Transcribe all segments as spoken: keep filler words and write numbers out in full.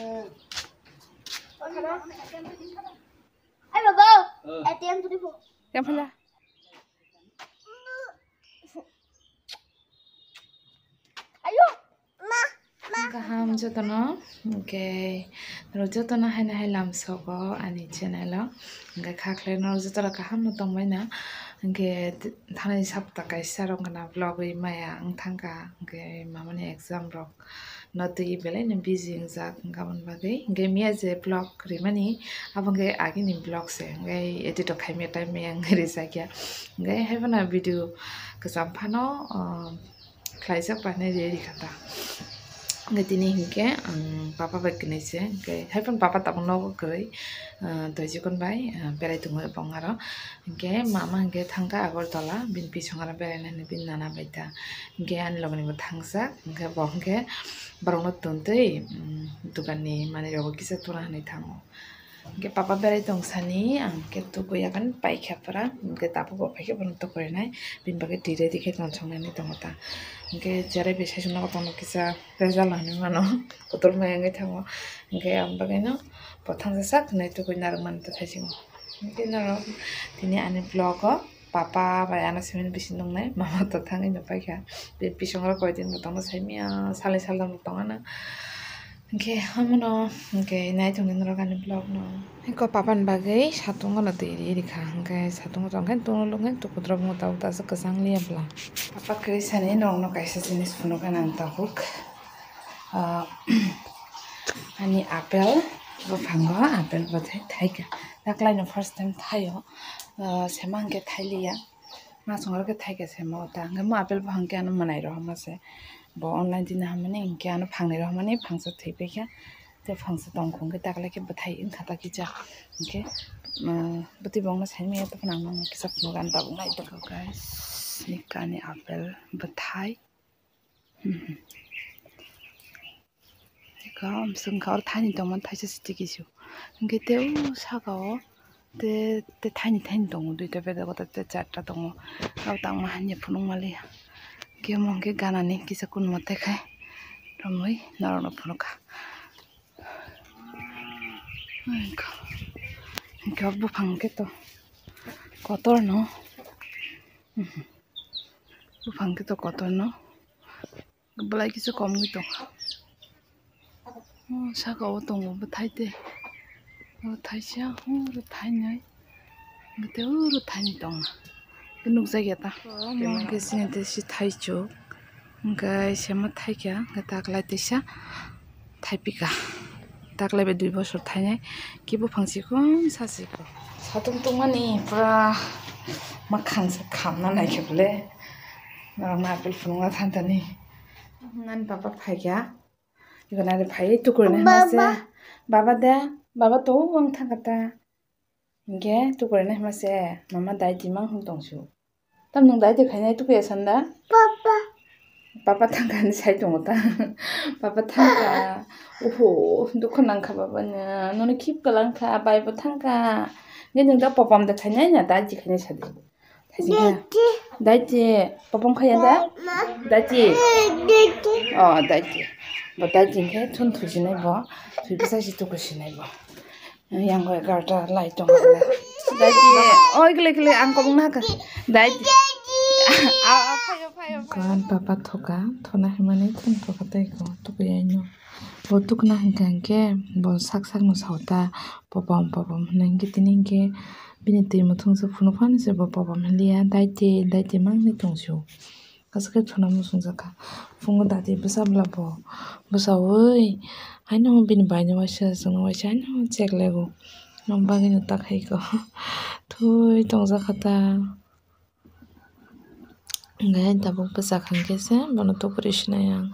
Ai baba, A T M tuli pho. Yang phala. Ayo, ma, ma. Kaham jotono, hwnkhe norok jotono haino hai lamsogo ani channel o. Hwnkhe khaklai norok jotono kaham no tongbaina. Hwnkhe thanai sapta kaisa rok gana vlog ri maya wng thangkha. Hwnkhe mamani exam rok no twi belai no busy wngjak, hwnkhe aboni bagwi hwnkhe miya je vlog rimani abo hwnkhe agini vlog se, hwnkhe edit rok khaimya time maya wngwi rijakya, hwnkhe haiphano video kwcham phano, ah, khlaijak bai nai rikha ta. Hwnkhe tini hwnkhe ang papa bai kwnwi se, hwnkhe haiphano papa tabuk nogo kwrwi, ah, doijikon bai, ah, berai tongo bong aro. Hwnkhe mama hwnkhe thangkha Agartala, bini bisong aro beraina hinwi bini nana bai ta. Hwnkhe ani logi ni bo thangjak, hwnkhe bo hwnkhe borokno twi twi, um, dokan ni manwi rogo kisa tuna hinwi thango. Hwnkhe papa berai tong sani, ang khe tukui yakan paikha pura, hwnkhe tabuk bo phaikhe bono tukurinai, bini bagwi twi ready khe tonsoknani tongo ta. Hwnkhe cherai bai saichung nogo tongno kisa rejal hinwi mano, kotor maya wngwi thango. Hwnkhe aboni bagwino bo thangsa sak hinwi tukui narwkmani ta saichungo. Hwnkhe norok tini ani vlog o papa bai ano simi bising nungnai, mama to thangwi no paikha. Bini bising oro koidin bo tongno saimanya, salni saldam bo tongano. Hwnkhe hamono, hwnkhe naithokni norok ani vlog no. Hwnkhe papa ni bagwi satung no twi ri rikha, hwnkhe satung tongkhe tunglo hwnkhe tukudrop wngkha tabuk ta aswk kwchang liya bwla. Papa kwrwi sani norokno kaisa jinis phunukha nang tabuk. Ah, ani apple buphango apple bwthai thaikha. Taklaino first time thaio, ah, sema hwnkhe thailiya. Masong oro khe thaikha sema o ta. Hwnkhe mo apple buphang khe ano mwnai rohorma se. Bo online dina hamani hwnkhe ano phangnai rohormani phangsa thwipaikha. Tei phangsa tongkha hwnkhe taklai khe bwthai wngkha ta kisa. Hwnkhe, ah, bwtwi bongno saimanya tongphano ang nangno kisa phunukha ang tabuk naitokha guys. Nikani apple bwthai. Eka, bwswk wngkha oro thaini tongmani thaisa sitiki su. Hwnkhe tei o saka o tei, tei thaini thaini tongo, duita beda kotor tei charta tongo. Abo tangma hanya phunuk maliya. Hwnkhe omo hwnkhe ganani kisa kunuma tei khai romwi norokno phunukha. Hwnkhe o buphang khe to kotorno, buphang khe to kotorno. Belai kisa komwi tongkha. O saka o tongo bwthai tei. O thaisa, o thainai. Hwnkhe o thaini tongna. Nukjakya ta. Omo hwnkhe chini tei si thaichuk. Hwnkhe sema thaikha, hwnkhe taklai teisa thaipikha. Taklai bai dui bosor thainai. Khe buphang chikon sa chikon. Satung tongmani pura makhang se khamna naikhe bole. Norokno apple phunukna thantani. Nani papa phaikha. Ikonari phai tukurina hima se. Baba. Baba de. Baba to wng thangkha ta. Hingke tukurina hima se. Mama dai timang hwn tongsu. Tam nwng dai de khainai tukuya sanda? Papa. Papa thangkha ni sai tongo ta. Papa thangkha. Uhu, dukhu nangkha baba no. Nono khip kalangkha, bai bo thangkha. Nge nwng da popam de khainai na dai de khainai sadi. Daiti. Daiti, popom khaya da? Daiti. Daiti. Oh, daiti. Bo daiti khe thun thusinai bo. Thwi bwsa si tuku sinai bo. Yang bai garda lai tong. Daiti. Oi kle kle ang kobong na ka. Daiti. A, a, phayo, phayo, phayo. Kan papa thoka, thona himani thun thoka tai ko. Tuku yai no. Bo tukna hwnkha hwnkhe bo sak sakno sao ta, "Popom, popom," hwnwi hwnkhe tini hwnkhe bini twi muthungsa phunukphano se bo popom hinliya, "Daiti, daiti," mangni tongsu. Aswk khe thuna muchungjakha. Phungo dati bwsa bwla bo bwsaui haino bini baino waisa chwngno waisa haino cheklego. Aboni bagwino ta khaiko. Thwi tongjakha ta. Hingke tabuk bwchak hingke se bono tokori sinai ang.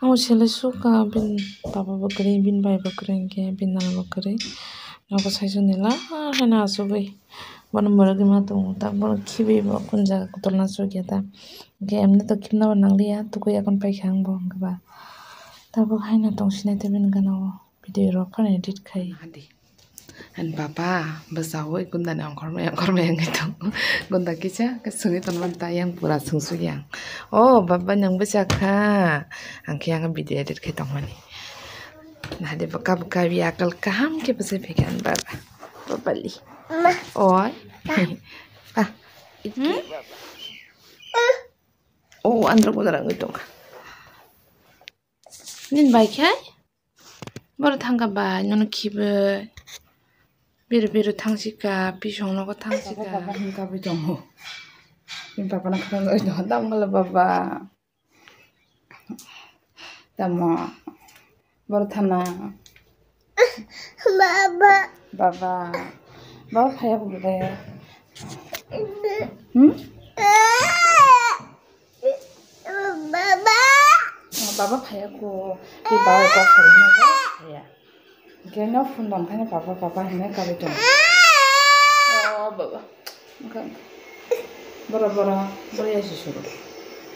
Ang selai sukha bini baba bo kwrwi, bini bai bo kwrwi, hingke bini nana bo kwrwi. Nogo saichung ni la haino achugwi bono mwrwgwi ma tongo, tak bono khibi bo kunu jaga kotorna sukya ta. Hingke emni to khibna bo nangliya, tukui yakon paikha ang bo hingke ba. Tabuk haino tong sinai ta bini gana o. Video rok phano edit khai. Ani papa bwsao gundani ongkhormai ongkhormai wngwi tongo. Gunda kisa khe swngwi tonmani ta yang pura swngsukyang. "O baba nwng bwsa kha?" Ang khe yang video edit khai tongmani. Nahadi bwkha bwkha yakal kaham khe bwsai phaikha ani baba. Babali. Oi. Pa. Iki. O andro gudara wngwi tongkha. Nin bai khai? Boro thangkha bai, nono khibai. Biru biru thangsika, pisong nogo thangsika. Baba, baba, hingka bai tongo. Bini baba no khna bai tongo. Tamo le baba. Tamo. Boro thana. Baba. Baba. Baba phaya bole. Hmm? Baba. Baba phaya ko. Di baba ko phaya na phaya. Keno phone dam khani papa papa hinwi kabai tongo. Oh baba. Boro boro boro ya sisuru.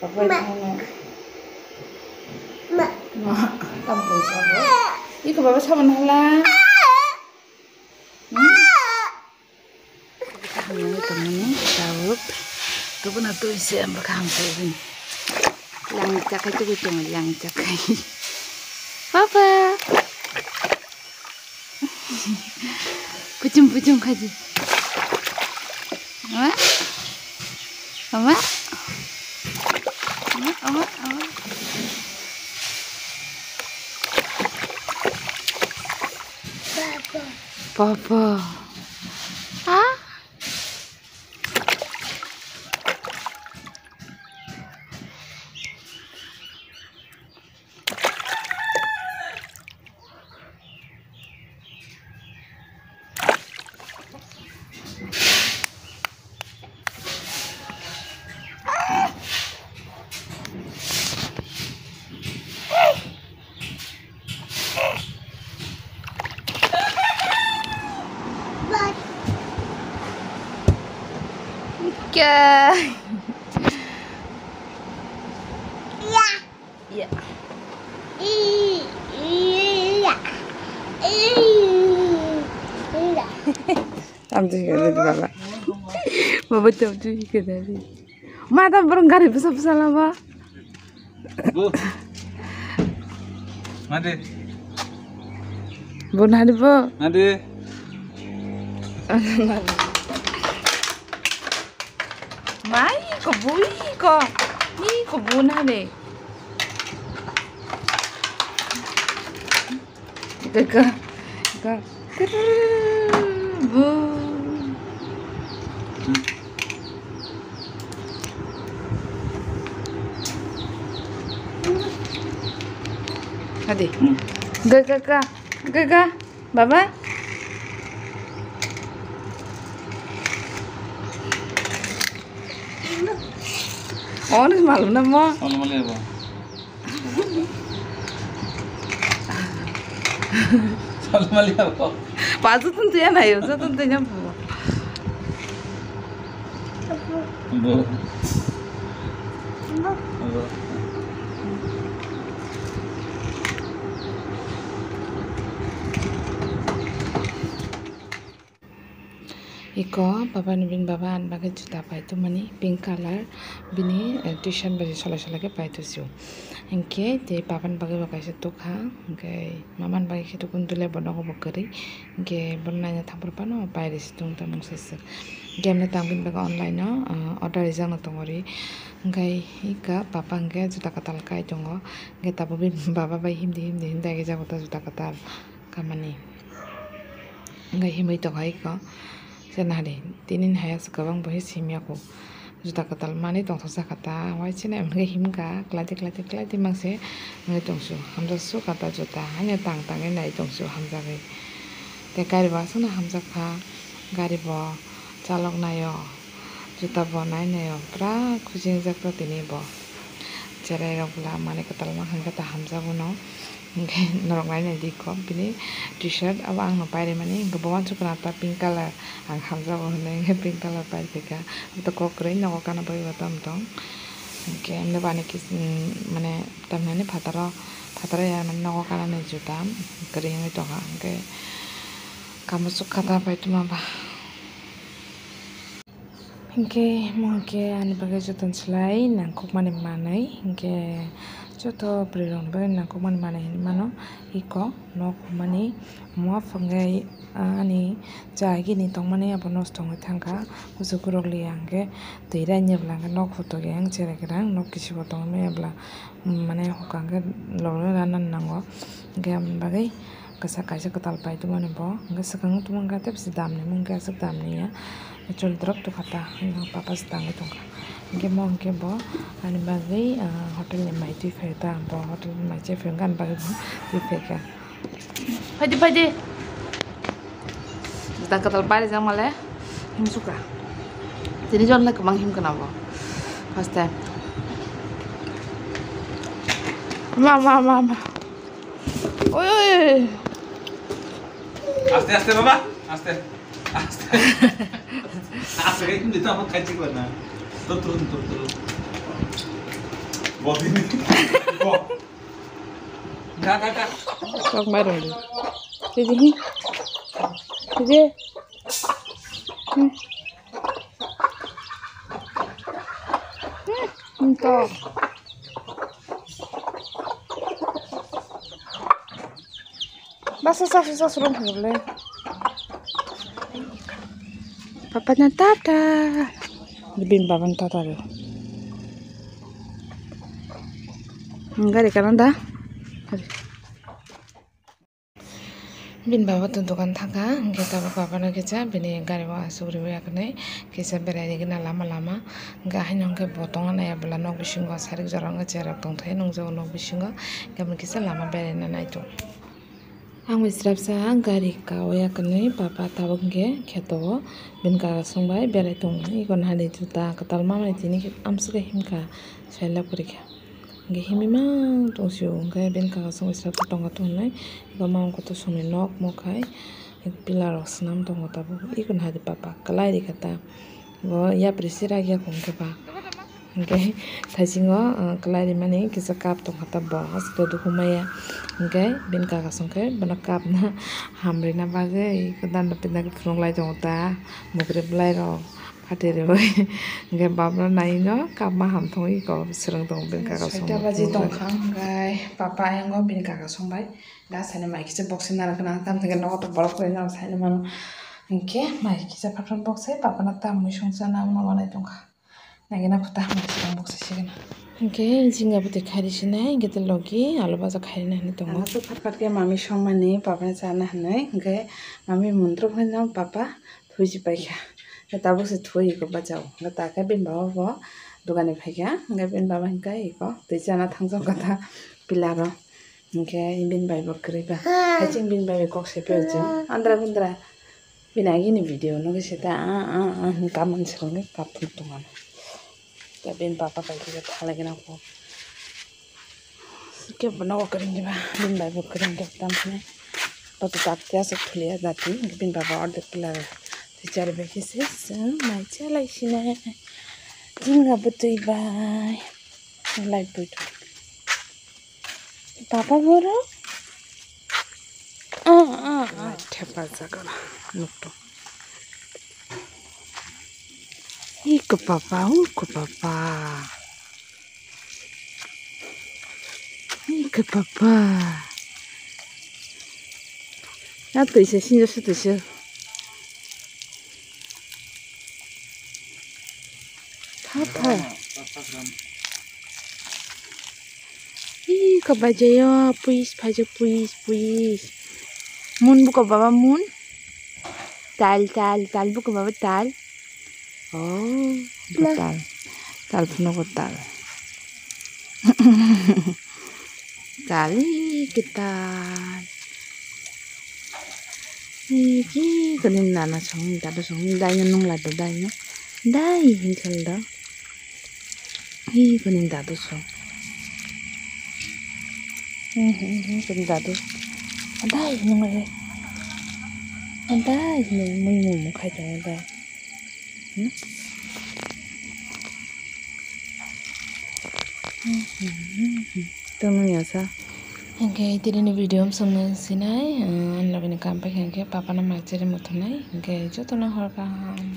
Papa ito hano. Ma. Ma. Tam pun sabo. Iko baba sabo nala. Hmm? Kaham wngwi tongmani tabuk. Tubuna twi se ang bwkha hamsai bini. Langchakhai tugwi tongo, langchakhai. Papa. Puchum puchum khaji. Ama? Ama? Ama, ama, ama. Papa. Ah? Ka. Ya. Tam tu hika dadi baba. Baba tam tu hika dadi. Ma tam borong gari bwsa bwsa lama. Bu. Nadi. Bu nadi bu. Nadi. Mai ko bui ko. Ni ko bu nadi. Kaka, kaka, bu. Hadi. Kaka, kaka, kaka, baba. Ono malu na mo. Ono malu ya, bo. Salmali abo. Pasu tun tuya na yo, sa tun tuya po. Bo. Bo. Iko baba ni, bini baba ani bagwi juta pai tongmani pink colour, bini, eh, t-shirt bai solai solai khe pai tongsi o. Hinkhe tei baba ni bagwi bo kaisa tukha, hinkhe mama ni bagwi khe tukun dule bo nogo bo kwrwi, hinkhe bono naina thangphuru phano pairwi se tong tongmung se swk. Hinkhe amne tang bini bagwi online o, ah, order rijak no tongo ri, hinkhe ika baba hinkhe juta kwtal kai tongo, hinkhe tabuk bini baba bai himdi himdi himdi age jago ta juta kwtal. Kamani. Hingke himui tongkha iko. Se nari, tini ni hai aswk kwbang bo se simya kho. Juta kwtal manwi tongthokjak kha ta, waisene hingke himkha, kwlaidi, kwlaidi, kwlaidi mangse wngwi tongsu. Hamjak su kha ta juta, haino tang tangwi nai tongsu hamjagwi. Tei gari bo aswkno hamjak kha, gari bo chalok naio. Juta bo nai naio, pura khusi wngjak ta tini bo. Cherai rok bwla manwi kwtal ma hwnkhe ta hamjago no. Hwnkhe norok nai nai di kho bini t-shirt abo ang no pai rimani, hwnkhe bo uansukha ta pink colour, ang hamjago hwnwi hwnkhe pink colour pai rikha. Abo to kok kwrwi nogo kana bagwi bo tamo tong. Hwnkhe abo ani kis-, mane tamhinani phataro, phataro ya mane nogo kanani juta kwrwi wngwi tongkha, hwnkhe kamo sukha ta pai tongma ba. Hinkhe, mo hinkhe ani bagwi joto ni slai nangkukmani manwi, hinkhe Joto bwrwi rokni bagwi nangkukmani manwi hinwi mano, iko nok humani muiya phungai ani chai gini tongmani abo nosto wngwi thangkha, kuchuk kurok liya hwnkhe twi rainye bwla hwnkhe nok hutuk yang cherai kwrang nok kisi bo tongwi maya bwla, mane hukha hwnkhe logwi rana nango, hwnkhe aboni bagwi. Kisa kaisa kwtal pai tongmani bo, hwnkhe swkang tongmani khe tei bisi damni mung khe aswk damni ya. Chol drop to khata, hwnkhe papa se tangwi tongkha. Hwnkhe mo hwnkhe bo ani bagwi, ah, hotel ni mai twi phai ta, bo hotel ni mai che phai hwnkhe ani bagwi bo twi phai kha. Phaidi, phaidi. Da kwtal pai rijak male, himsukha. Tini jon lai kwbang himkha na bo. First time. Ma, ma, ma, ma. Oi, oi, oi. Aste, aste, baba. Aste. Aste. Aste, ini tak apa kaji kau na. Tur, tur, tur, tur. Bodini. Bo. Ga, ga, ga. Sok mai rong di. Sidi hi. Sidi. Hmm. Hmm. Entok. Basa sasu sasu rong phai le. Papa na tata. Bini baba na tata le. Gari kana da. Bini baba to dogan thangkha, hwnkhe tabuk babano kisa bini gari o asugriwi yaknwi kisa berai rigwna lama lama. Hwnkhe haino hwnkhe bo tongna nai abwla nok bisingo sarik jora wngkha chair rok tongthai nukjago nok bisingo, hwnkhe kisa lama beraina naitok. Ang bai srapsa gari ka o yaknwi papa tabuk hwnkhe kheto o bini kaka songbai berai tongo, eko hani juta kwtal manwi tini amswkhe himkha sailak pori kha. Hwnkhe himwi mang tong sio, hwnkhe bini kaka songwi srapsa tongkha to hinwi, eko mama kotor songni nok mokhai pillar rok swnam tongo tabuk, eko naidi papa kwlai rikha ta, bo yapri se rak ya kho hwnkhe ba, hwnkhe thaisingo, ah, kwlai rimani kisa cup tongkha ta, bo aswk dukhu maya, hwnkhe bini kaka songkhe bono cup no hamrina bagwi eko danda pinda khe phunuk lai tongo ta, mukri bwlai rok. Phatiriwi hwnkhe babno naino kapma ham thangwi kok swrwng tongo bini kaka soita baji tongkha hwnkhe papa ayang o bini kaka songbai da saini mai kisa boksai narwkna tam hwnkhe nogo to borok kwrwi no saino mano hwnkhe mai kisa phatro boksai papa no tamwi songchana mano manai tongkha naigena phuta hambai swrwng boksai sigena hwnkhe jingga bwtwi khairi sinai hwnkhe tei logi alu baja khairina hinwi tongo. Alu phat phat khe mami songmani papa no chana hinwi hwnkhe mami mundruk hinwi papa. Thuichi paikha. Hwnkhe tabuk se thui eko bachao. Hwnkhe takhe bini baba bo dogani phaikha. Hwnkhe bini baba hwnkhe eko twi chana thangjak kha ta pillar o. Hwnkhe bini bai bo kwrwi ba. Haiching bini bai bai kok se pio chwng. Andra gundra. Bini agini video no khe se ta a a a hwn kaman se hwnkhe kapung tongmani. Tei bini papa bai khe thalai gana kok. Kebo nogo kwrwng diba, bini bai bo kwrwng khe tamhinai. Boto tak tei aswk thulia jati, bini baba ordek pila tei chari bai khe se chwng mai chalai sinai. Jingga bwtwi bai. Light bwtwi. Papa boro? Ah, ah, ah. Light thepajak oro nukto. Iko papa, uko papa. Iko papa. Na tuisa sinjo se tuisa. Tha tha. Ih, kok bai jayo, puis, phaijak, puis, puis. Mun buko baba mun. Tal, tal, tal buko baba tal. Oh, buko tal. Tal phano buko tal. Tal, ih, ke tal. Ih, ki kani nana song, dada song, dai nung lada dai no. Dai, hinsal da. Hi, kuni dadu song. Hmm, hmm, hmm, kuni dadu. Adai, nung re. Adai, nung mui mung mung khai tongo dai. Hmm? Hmm, hmm, hmm, hmm. Tong nung ya sa. Hingke tini ni video om song nung sinai, eh, ang logini kam pai hingke papa no mai chere muthunai, hingke joto no hor kaham.